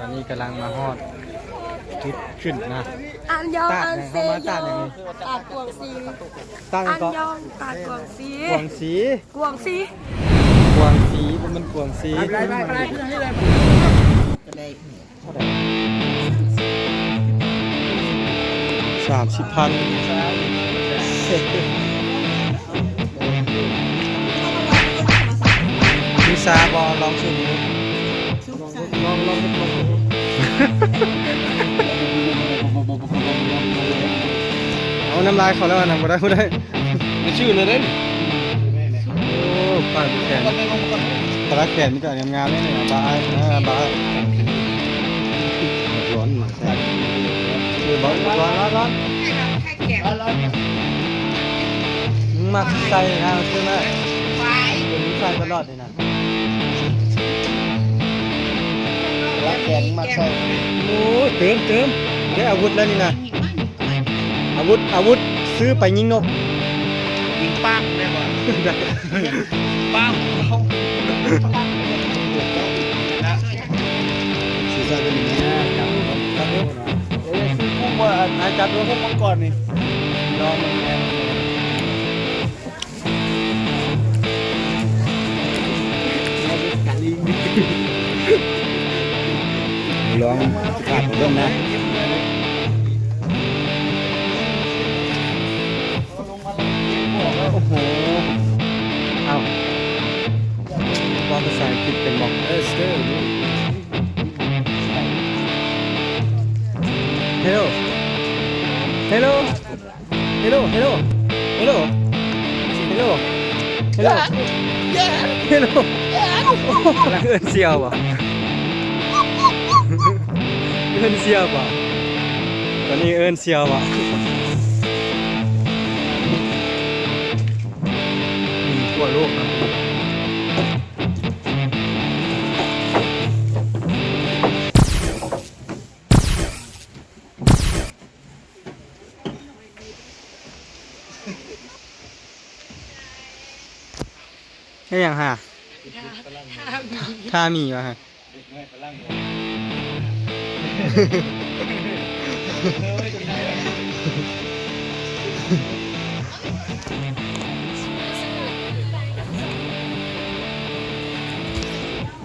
ອັນນີ້ກຳລັງມາຮອດຈຸດຂຶ້ນນະ. ອັນຍອງ ຕາດຫຍັງ ອັນເຊໂຍ ເຮົາມາຕາດຫຍັງນີ້? ຕາດກວາງຊີ. ຕາດຫຍັງເກາະ? ອັນຍອງ ຕາດກວາງຊີ. ກວາງຊີ? ກວາງຊີ. ກວາງຊີ ບໍ່ແມ່ນກວາງຊີ. ໄປ ໄປ ໄປ ໄປ ຂຶ້ນນີ້ເລີຍ. ເທົ່າໃດ? ສາມສິບພັນ. ມີຊາບໍ່? ລອງສູບເບິ່ງ. ລອງ ລອງເຮັດ ລອງເຮັດ. ເອົາ ນ້ຳລາຍເຂົ້າແລ້ວ ອັນນັ້ນບໍ່ໄດ້ ບໍ່ໄດ້. ໄປຊື້ແນວໃດນີ້? ໂອ້ ປາກແຂນ ປາກແຂນມີແຕ່ອັນງາມໆເດ້ນີ້. ບາຍ ເອີ ບາຍ. ຮ້ອນມາໃສ່ ເອີ ບາຍ ຮ້ອນ ຮ້ອນ ຮ້ອນ. ມຶງມັກໃສ່ນະ ຊື້ມາ ເປັນໃສ່ຕະຫຼອດນີ້ນະ. ລັກແກງມັກໃສ່. ໂອ້ຍ ຕື່ມ ຕື່ມ ໄດ້ອາວຸດແລ້ວນີ້ນະ. ອາວຸດ ອາວຸດ ຊື້ໄປຍິງນົກ. ຍິງປາກໄດ້ບໍ່? ໄດ້. ປາກເຂົາ ປາກ. ຊື້ຊອຍເພິ່ນແດ່ ຈັບ ຈັບ. ເອີ ຊື້ກຸ້ງວ່າ ອັນ ຈັບ ກຸ້ງມັງກອນນີ້ ລອງມັນແມ່ນ. ລອງປາດເບິ່ງນະ. ໂອ້ໂຫ ເອົ້າ ເວົ້າພາສາອັງກິດເປັນບໍ່? Hello. Hello. Hello, hello. Hello. Hello. Hello. Hello. ກຳລັງເອີ້ນເຊຍບໍ່? ເອີ້ນເຊຍບໍ່? ຕອນນີ້ເອີ້ນເຊຍບໍ່? ມີທົ່ວໂລກນະ. ເຮັດຫຍັງຫາ? ທ່າໝີຫວາ?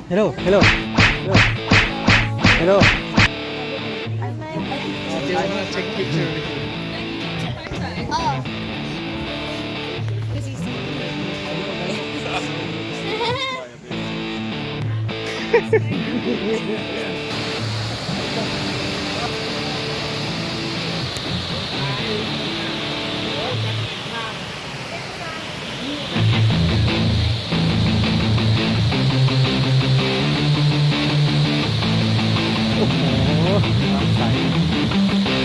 ເຮໂລ ເຮໂລ ເຮໂລ ເຮໂລ. ໂອ້ໂຫ ນ້ຳໃສ.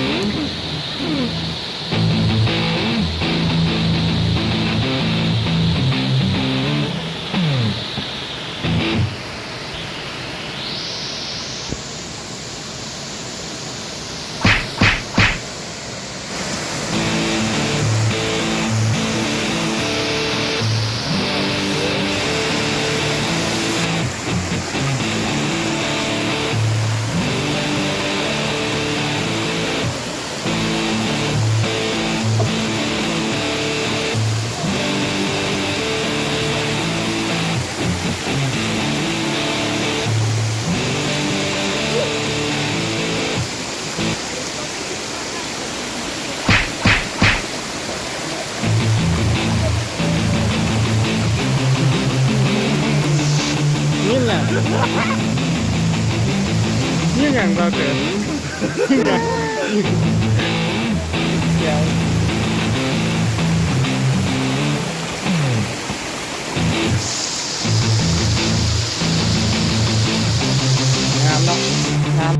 ນີ້ແຫຼະ ນີ້ຫຍັງ ບ່າວເກີດ? ຍິງຫຍັງ? ຍິງຫຍັງ?